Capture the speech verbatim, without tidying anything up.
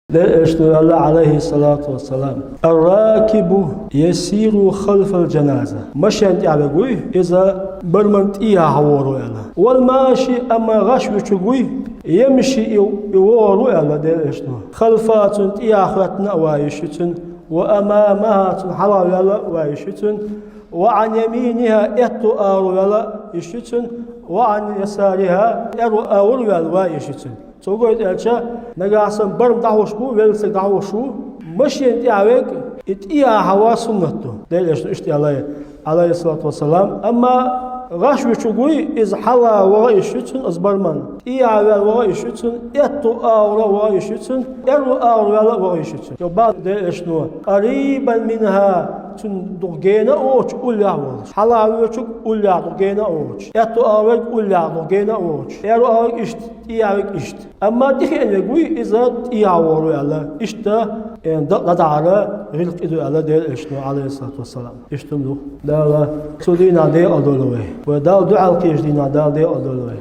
Дела Элчано аьлла, Ӏалайхи салату вассалам: «Ар-ракибу ясиру халфал жаназа». Машен тӀехь вегуй, иза барман тӀехьа вогӀур ву аьлла. «Вал маши», амма гӀаш вуьчугуй, «ямши», и, и вогӀур ву аьлла Дела Элчано. «Халфаха», цун тӀехьа хоьттина а ва йиш ю цун, «ва амамаха», цун хьалха ваьлла а ва йиш ю цун, «ва Ӏан яминиха», аьтту агӀор ваьлла а йиш ю цун, «ва Ӏан ясариха», аьрру агӀор ваьлла а ва йиш ю цун. Цо гойта аьлча, нагахь санна барма дӀахьош бу, велла саг дӀахьош ву, машен тӀехьа вег, и тӀехьа хьава суннат ду. Дела Элчано иштта аьлла, Ӏалайхи салату вассалам. Амма гӀаш вуьчугуй, иза хьалха вогӀа йиш ю цун, иза барман. ТӀехьа ваьлла вогӀа йиш ю цун, аьтту агӀора вогӀа йиш ю цун, аьрру агӀор ваьлла а вогӀа йиш ю цун. Йо, бакъ Дела Элчано: «Къарибан минха», цун дукха гена а воцуш, уллехь а волуш. Хьалха воьдучуьнга уллехь дукха гена а воцуш. Аьтту агӀор вег уллехь дукха гена а воцуш. Аьрру агӀор вег иштта, тӀехьа вег иштта. Амма тӀехиъна вег вуй, иза тӀехьа вогӀур ву аьлла. Иштта, э, дакъа дӀадахьара гӀиллакх и ду аьлла Дела Элчано, Ӏалайхи салату вассалам. Иштта ду. Дала цу дийнахь декъал дойла вай. Вай Далла дуьхьал кхечу дийнахь Дала декъал дойла вай.